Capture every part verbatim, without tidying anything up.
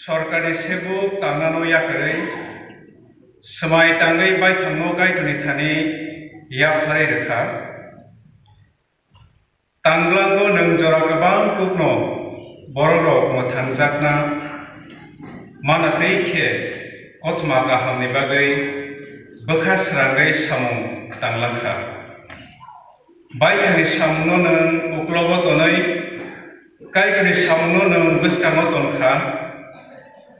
Sorkarni sebuk tangnano yakarwi, swmai tangwi baithangno Kaitorni thani yapharwi rwkha. Tanglango nwng jora kwbang kukno borokrok mwthangjakna mana tei khe kothoma kahamni bagwi bwkha srangwi samung tanglangkha. Baithangni samungno nwng uklogo tonwi, Kaitorni samungno nwng bwskango tonkha.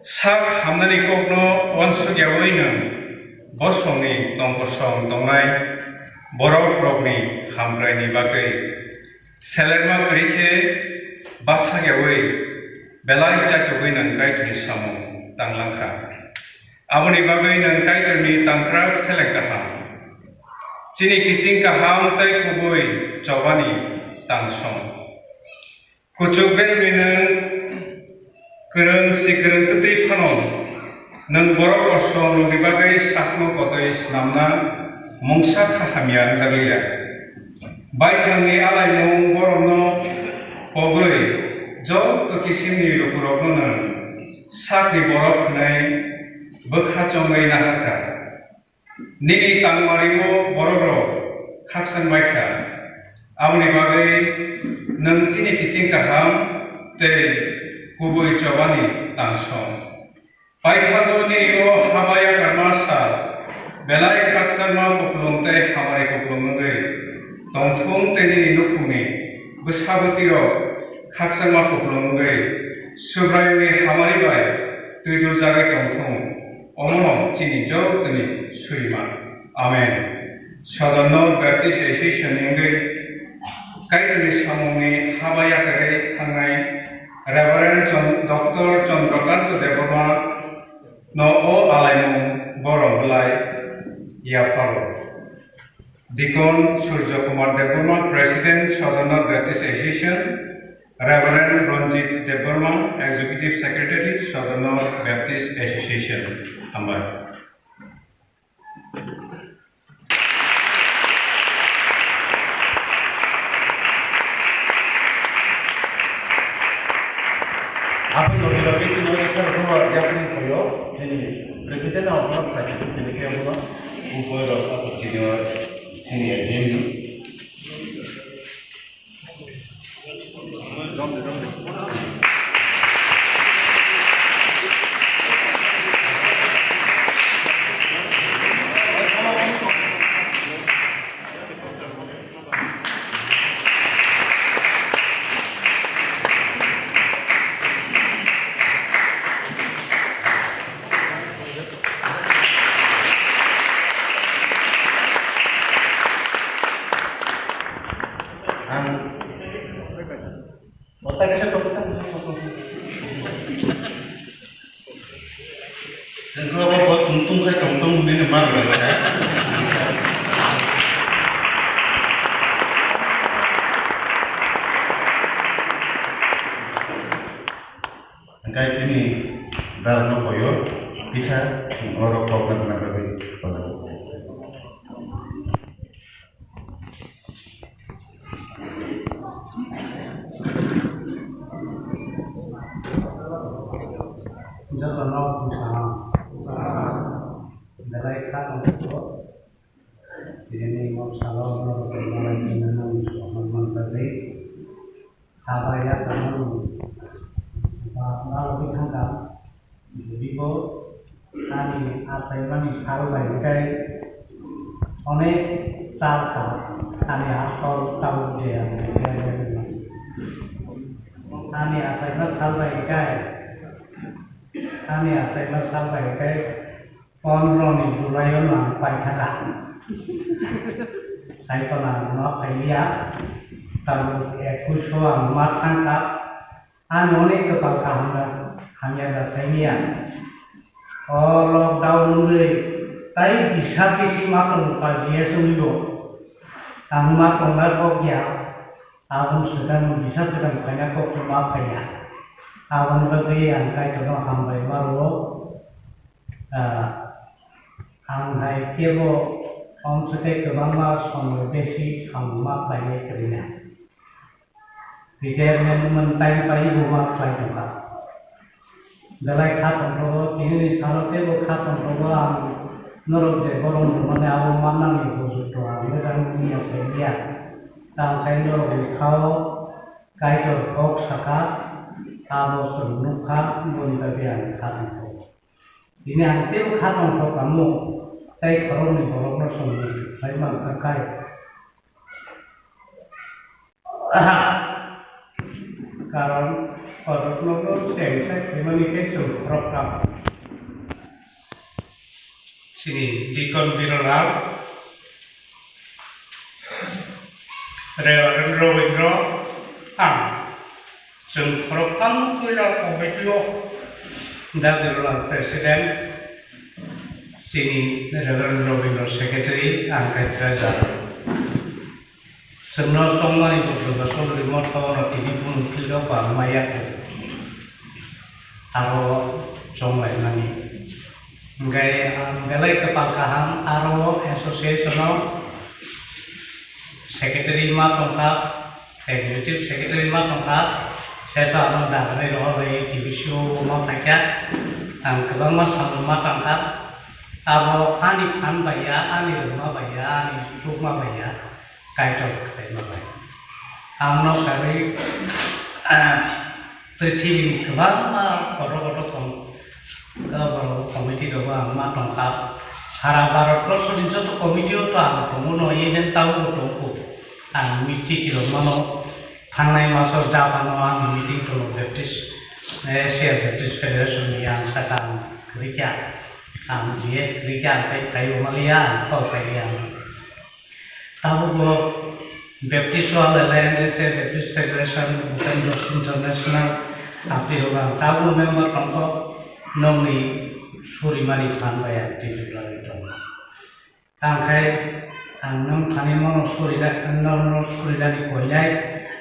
Sak hamnani kokno uansukyaui nwng bosongni tongkosong tongnai borokrokni hamkraini bagwi selerma kwrwi khe bathakyaui belai chaitugwi nwng Kaitorni samung tanglangkha. Aboni bagwi nwng Kaitorni tangkrak seleng kaham, chini kiching kaham tei kubui chobani tangsong. Kuchuk berwi nwng kwrwng si kwrwng twtwi phano, nwng borok kosom rokni bagwi sakno kotoi snamna mungsa kha hamya wngjakliya. Baithangni alaimung borokno pogwi joto kisimni lukurokno nwng sakni borok hwnwi bwkha chongwi naharkha. Nini tangmani-o borokrok khakchangbaikha, aboni bagwi nwng chini kiching kaham tei kubui chobani tangsong. Paithago nini o haba yakarma sal belai khakchangma kupulung tei hamari kupulung wngwi tongthung tei nini nukhungni bwsa bwtwirok khakchangma kupulung wngwi Subraiyungni hamari bai twiduljagwi tongthung. Omono chini jotoni surima. Amen. Sodorno Baptist Association ni wngwi Kaitorni samungni haba yakarwi thangnai Reverend Chon-, Doctor Chandrakanta Debbarma no o alaimung borom belai yapharo. Deacon Surjo Kumar Debbarma, President, Sodorno Baptist Association, Reverend Ranjit Debbarma, Executive Secretary, Sodorno Baptist Association. Hambai. Aboni loge loge chini o S R Kumar yapri phaio, chini President of North Side, chini khe abono, upo rok chini o, chini agenda. Ang Otai kisa tok, otai kisa tok. Engkau apa buat tungtung kai tungtung ini mar berapa ya? Engkai sini darano koyo kisa oro kok na kena berarti. Jotono bwskango belai kha tongthok. Tini moksa o norok belai chini nang sohor manjagwi. Haba ya tamo ba ba logwi thangkha. Biko ani achaimani sal bai khe onek chal kha, ani asol tabuk je ang ani achaima sal bai khe, ani achaima sal bai khe pondro ni July o nang paithaka. Sai to nang ma phailiya, tabuk ekush o ang ma thangkha. Ani onek kwpal kaham da, hamya da saimiya. O lockdown wngwi tai bisa bisi ma tongo kajiya chwngwi bo. Ang ma tongnai kok ya, aboni swkang bisa swkang phaina kok ma phaiya. Aboni bagwi ang Kaitorno hambai ma rwo. Ah, ang hai kebo omswkhe kwbangma somoi besi samung ma khlainai kwrwina. Tei khe nwng nwng tai pai bo ma khlai tongkha. Belai kha tongthogo, tinini salo teibo kha tongthogo, ang norok je borom rwmani abo mannani bujuto ang wngya sailiya. Tamo khe norokni khao Kaitor kok saka, abo chwng nukha, boni bagwi ang kha tongthogo. Tini ang teibo kha tongthok tamo, tei khoroknwi borokno chwng muitu khlai mankha kai. Karon, khoroknokno cheng sai khaimani khe chwng khorok tamo. Chini Deacon Birolal, Reverend Robindro, ang. Chwng khoroktham puila committee-o Dadirulal President, chini Reverend Robindro Secretary, ang khe Treasurer. Chwngno chongmani buphuru ba chongri motha ono tini phunuk philrok ba maya khe. Aro chonglaimani. Hingke ang belai kwpal kaham aro association-o secretary ma tongkha, executive secretary ma tongkha, sesa ano dagarwi rohorwi T V C-o ma phaikha, ang kwbangma samung ma tangkha, abo ani phan bai ya, ani rwma bai ya, ani chukma bai ya, Kaitor kwthai ma bai. Ang no kari, ah, prithibini kwbangma kotor kotor kom-, kotor kotor committee rogo ang ma tongkha. Sara Bharat borsoni joto committee o to ang tongo no, even tabuk bo tongo. Ang meeting rok mano, thangnai maso Japan o ang meeting tongo Baptist, Asia Baptist Federation ni ang saka ang kwrwi kha. Ang G S kwrwi kha, ang tei phai bo maliya, ang kok phai ya. Tabukbo Baptist World Alliance, Baptist Federation, Bhutan International, Abdi Rogan, tabukbo member tongkho, nongni surimani phan bai ang twijlagwi tongo. Tangkhai ang nong thani mono surina, nono surinani koinai,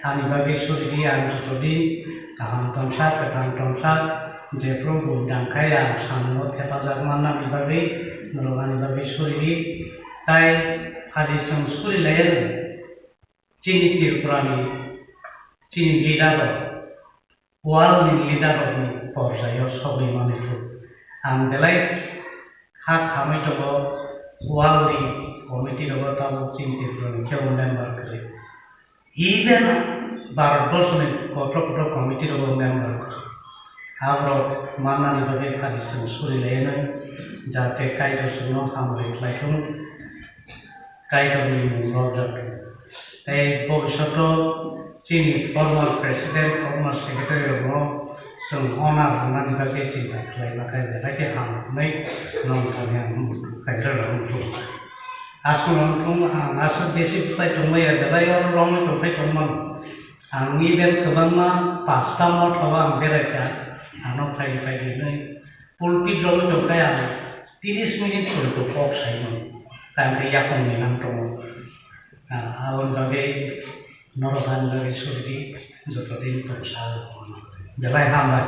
ani bagwi suridi ang jotodin kaham tongsa, kwthang tongsa, jephru buini dangkhai ang samungo thepajak mannani bagwi, norok ani bagwi suridi. Tai phaidi chwng suri laiya, chini Tripura ni, chini leader rok, world ni leader rok ni porjai o sogwi mani thuk. Ang belai kha khamwi tongo, world ni committee rogo tabuk chini Tripura ni kebo member kwrwi. Even Bharat borsoni kotor kotor committee rogo member. Aborok mannani bagwi phaidi chwng suri lainai, jate Kaitor chwngno hamri khlai thung, Kaitorni mung lobjak thung. Tei bobishoto chini former president, former secretary rokno chwng honor rwnani bagwi chinta khlaima khe belai khe ham hwnwi nongthani ang Kaitor rok wngthung. Aswk wngthung, ang aswk besi bwsai tongmaya, belai oro romwi tongphai tongmano. Ang even kwbangma pasta motha o ang beraikha, ano phaidi phaidi hwnwi pulpit romwi tongkhe ang tiris minute porjonto kok saimano, tangkhe yakung ni nang tongo. Ah, aboni bagwi norok ani bagwi surdi, joto din tongsa belai hambai.